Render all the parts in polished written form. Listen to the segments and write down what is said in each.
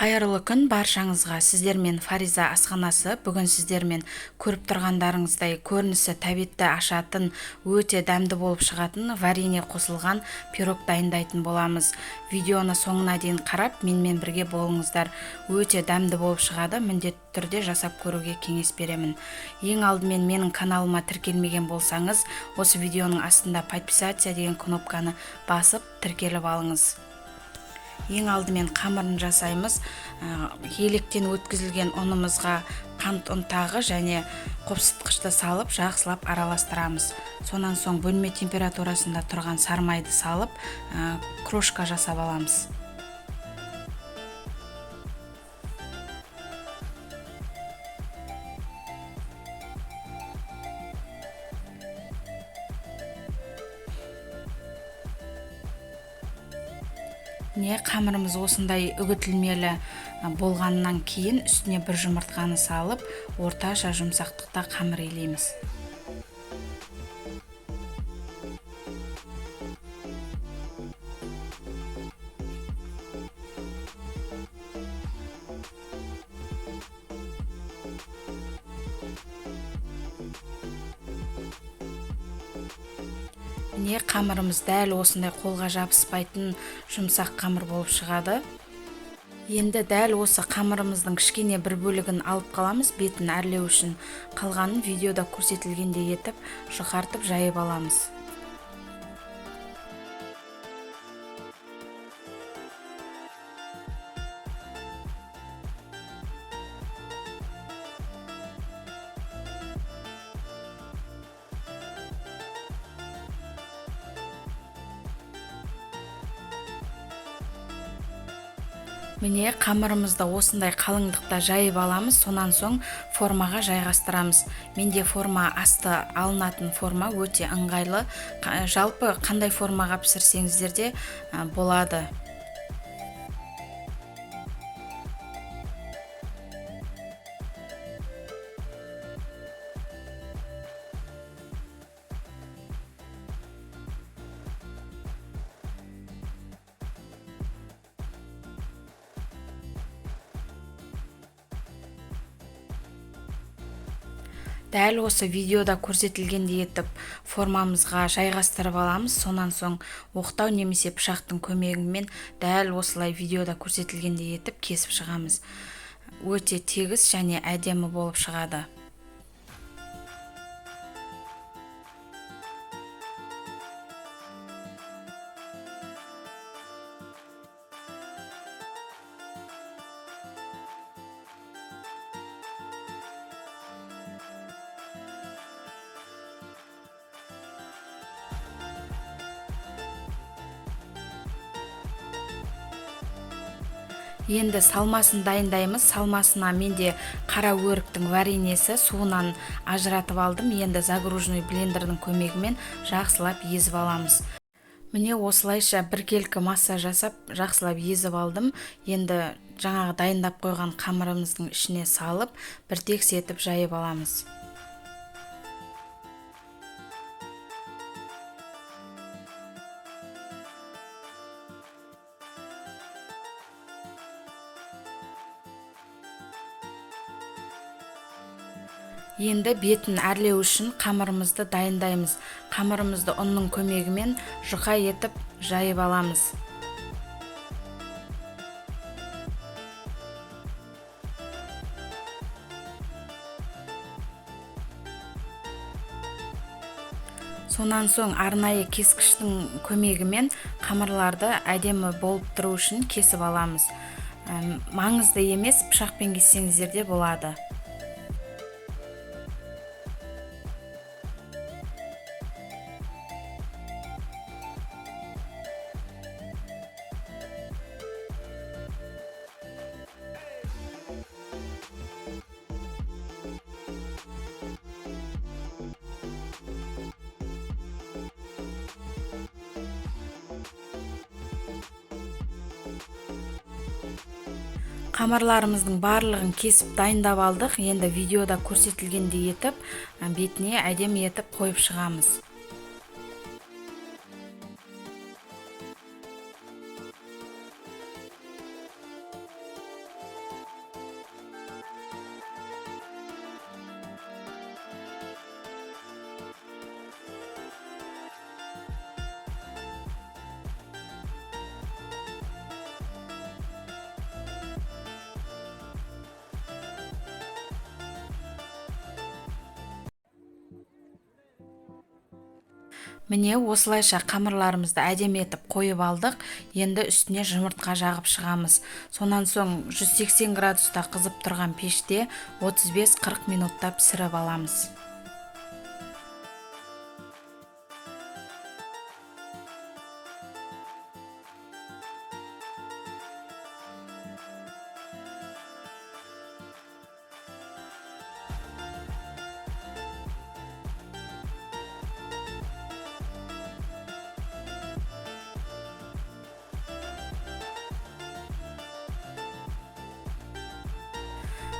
Қайырлы күн баршаңызға! Сіздермен Фариза асханасы. Бүгін сіздермен көріп тұрғандарыңыздай, көрінісі тәбетті ашатын, өте дәмді болып шығатын варенье қосылған пирог дайындайтын боламыз. Видеоны соңына дейін қарап, менімен бірге болыңыздар. Өте дәмді болып шығады, міндетті түрде жасап көруге кеңес беремін. Ең алдымен менің каналыма тіркелмеген болсаңыз, осы видеоның астында «Подписаться» деген кнопканы басып, тіркеліп алыңыз. Ең алдымен қамырын жасаймыз. Електен өткізілген ұнымызға қант ұнтағы және қопсытқышты салып, жақсылап араластырамыз. Сонан соң бөлме температурасында тұрған сармайды салып, крошка жасап аламыз. Міне, қамырымыз осындай үгітілмелі болғаннан кейін үстіне бір жұмыртқаны салып, орташа жұмсақтықта қамыр илейміз. Міне, қамырымыз дәл осындай қолға жабыспайтын жұмсақ қамыр болып шығады. Енді дәл осы қамырымыздың кішкене бір бөлігін алып қаламыз бетін әрлеу үшін. Қалғанын видеода көрсетілгендей етіп жұқартып жайып аламыз. Міне, қамырымызды осындай қалыңдықта жайып аламыз. Сонан соң формаға жайғастырамыз. Менде форма асты алынатын форма, өте ыңғайлы. Жалпы қандай формаға пісірсеңіздер де болады. Дәл осы видеода көрсетілгендей етіп формамызға жайғастырып аламыз. Сонан соң оқтау немесе пышақтың көмегімен дәл осылай видеода көрсетілгендей етіп кесіп шығамыз. Өте тегіс және әдемі болып шығады. Енді салмасын дайындаймыз. Салмасына менде қара өріктің вареньесі, суынан ажыратып алдым. Енді загруженный блендердің көмегімен жақсылап езіп аламыз. Міне, осылайша біркелкі масса жасап, жақсылап езіп алдым. Енді жаңағы дайындап қойған қамырымыздың ішіне салып, бір тегіс етіп жайып аламыз. Енді бетін әрлеу үшін қамырымызды дайындаймыз. Қамырымызды ұнның көмегімен жұқа етіп жайып аламыз. Сонан соң арнайы кескіштің көмегімен қамырларды әдемі болып тұру үшін кесіп аламыз. Маңызды емес, пышақпен кессеңіздер де болады. Қамырларымыздың барлығын кесіп дайындап алдық. Енді видеода көрсетілгендей етіп бетіне әдемі етіп қойып шығамыз. Міне, осылайша қамырларымызды әдемі етіп қойып алдық. Енді үстіне жұмыртқа жағып шығамыз. Сонан соң 180 градуста қызып тұрған пеште 35-40 минутта пісіріп аламыз.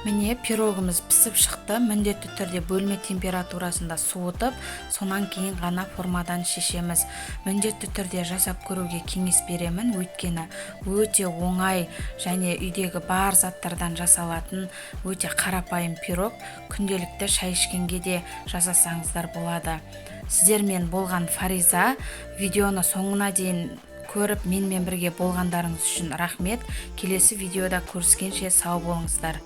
Міне, пирогымыз пісіп шықты. Міндетті түрде бөлме температурасында суытып, сонан кейін ғана формадан шешеміз. Міндетті түрде жасап көруге кеңес беремін, өйткені өте оңай және үйдегі бар заттардан жасалатын өте қарапайым пирог. Күнделікті шай ішкенге де жасасаңыздар болады. Сіздермен болған Фариза. Видеоны соңына дейін көріп, менімен бірге болғандарыңыз үшін рахмет. Келесі видеода көріскенше сау болыңыздар.